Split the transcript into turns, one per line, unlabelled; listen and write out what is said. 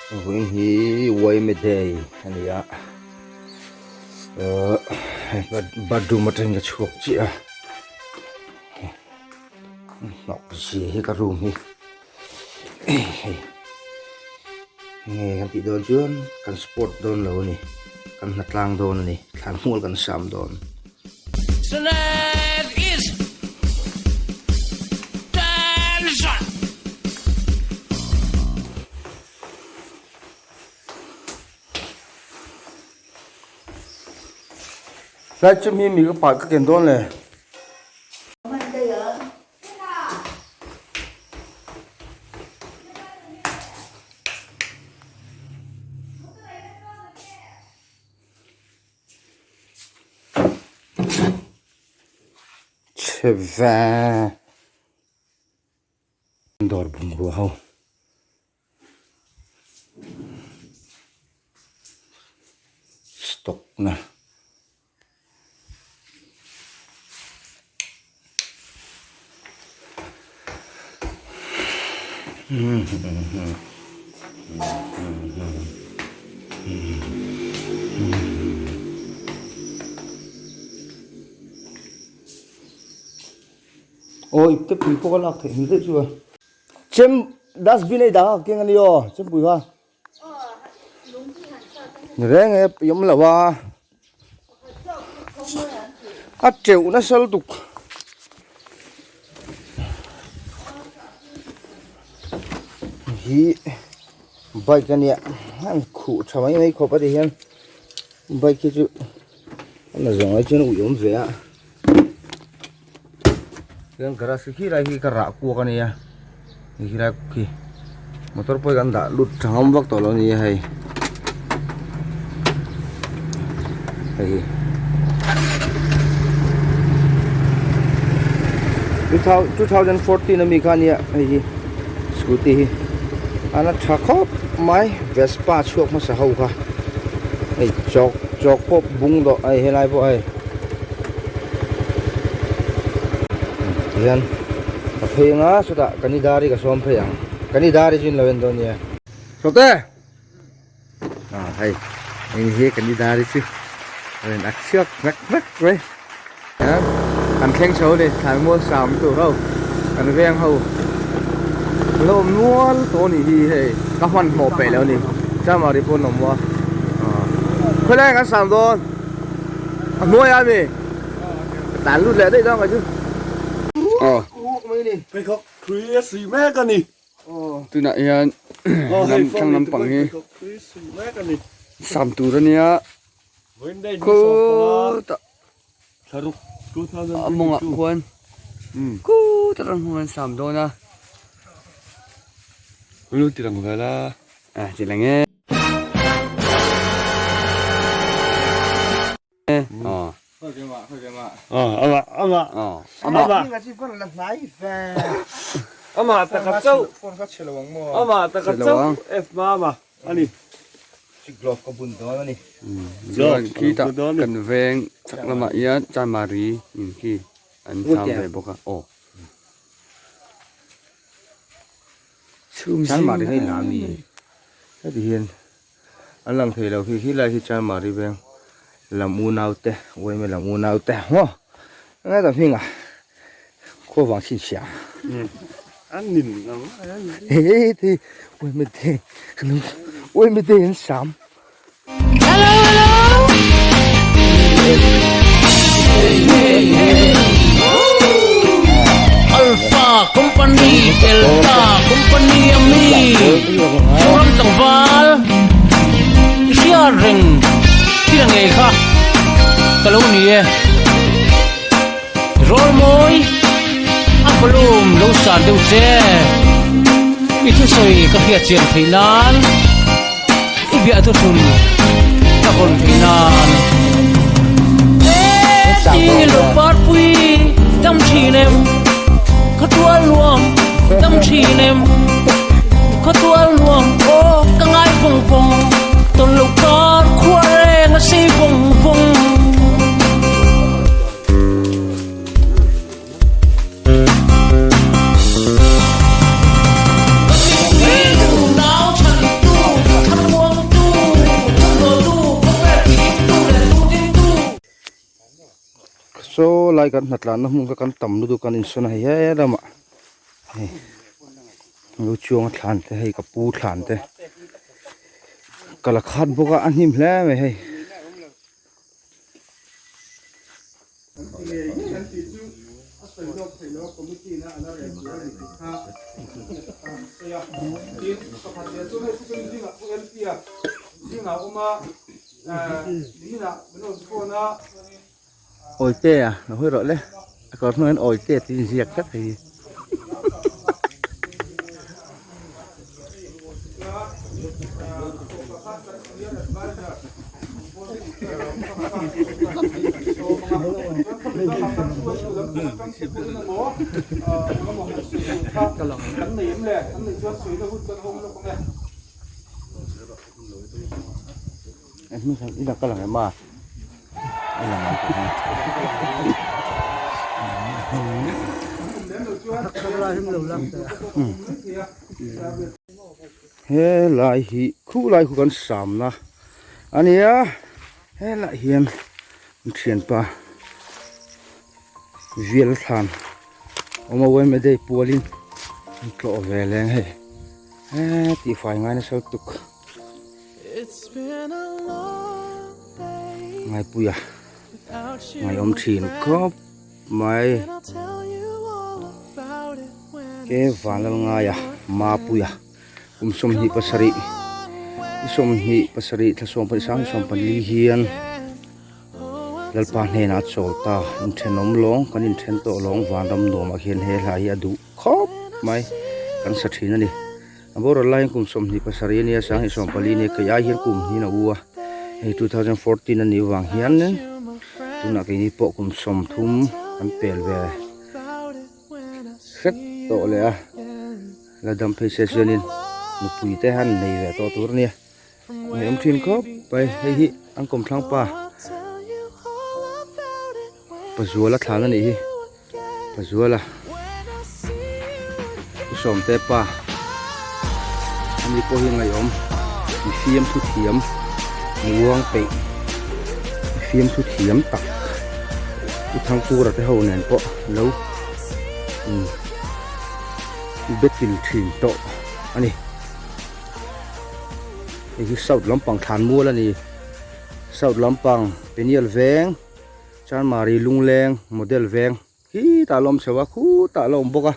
Vawiin hi Yma day a ni a ahh bathroom atangin ka chhuak chiah a hnawk zia hi ka room hi hei nge kan tih dawn chuan kan sport dawn lo a ni kan hnatlang dawn a ni thlanmual kan sam dawn. Lai chu mi mi ka pah ka ken dawn le. Chhe ve dawr bungrua ho stock na. Aw ipte pui pawh a lak theih hmel daih chu a. Chem dustbin a i dah a keng a ni aw chempui kha. Ni reng e i awm lo a. A teuh nasa lutuk. Hi bike a nia an khuh tha mai mai khawp a ti hian bike hi chu a na zawng ai chuan a uiawm ve a chuan garage khi lai hi ka rah kuak a nia hei khi lai khi motor pawh hi kan dah lut tha ngam vak tawh lo a ni a hei hei hi 2014 ami kha ania hei hi scooty hi a la tha khawp mai vespa chhuak hmasa ho kha hei chawk chawk pawh bung dawh a helai pawh hei tihian ka phei anga chutah kanidari ka sawm phei ang kanidari chu in lo en dawn nia sawte ah hei eng hi kanidari chu a rawn ak chhuak vek vek mai kan thleng chho a ni thlaimual sam tur ho kan veng ho an lo awm nual tawh a nih hi hei ka hmanhmawh peih lo a ni chamari pawh an awm a khawilai ah kan sam dawn a hnuai ah ami ka tlan lut leh daih dawn ka chu aw
pheikhawk hrui a suih mek a ni
tunah hian lam thlang lampang hi sam tur a nia khutah a mawngah khuan khutah ram hmun an sam dawn a
lu ti lang vel a
a ti lang e aw
ama ama
ama
ama taka chauh ama taka chauh f mama ani
glove ka bun dawn ani
chuan khitah kan veng chhak lamah hian chanmari in khi an cham ve bawk a aw
chanmari hei la ami heti hian an lang thei lo khi khilai khi chanmari veng lam unau te uaime lam unau te maw enge ta hming ah khuavang chhinchhiah
an nin ang
he ti uaime te uaime te an sam
Alpha Company Delta Company a mi Zoram tlangval i hriat reng thil a ngei kha ka lo ni e. Rawl mawi a volume lo san deuh che i thusawi ka hriat chian theih nan i biah thuthun ka vawn theih nan He lo parpui dam thin em ka tual nuam dam thin em ka tual nuam aw ka ngai vawng vawng tawn lo kar khua reng a sei vawng vawng.
Saw lai kan hnatlanna hmun kha kan tam lutuk kan insawn a hei he lamah hei lu chuanga thlan te hei ka pu thlan te ka la khat bawk a a hnim hle mai hei. Awite a lo hawi rawh le a kawr hnung ah hian awite tih a inziak tlat hei hi. He lai hi khu lai khu kan samna a ni a helaiah hian an thianpa vial thlan awm a yma day pualin an tlawh ve leng hei he tihfai ngai nasa lutuk. Ngaipuia ngaihawm thin khawp mai ke Vanlalngaia Mapuia kum 27 27 thla 11 sang 14 hian Lalpa hnenah a chawl ta inthenawm lawng kan inthen tawh lawng vanram nuamah khian he hla hi a duh khawp mai kan sa thin a ni. A boral laiin kum 27 a nia, 2024 a nia, kei ai hian kum hnin a u a, hei 2014 a nih vang hian tunah keini pawh kum 30 kan pel ve hret tawh leh a, la dam phei se chuanin nupui te han nei ve tawh tur a nia, ngaihawm thin khawp mai, hei hi an kawmthlang pa Pazuala thlan a nih hi. Pazuala Pu Sawmte pa ani pawh hi ngaihawm mi fiamthu thiam muang peih mi fiamthu thiam tak Pu Thangkura te ho nen pawh lo in battle thin tawh a ni hei hi south lampang thlan mual a ni south lampang peniel veng. Chanmari lungleng model veng khitah a la awm chho a khutah a la awm bawk a.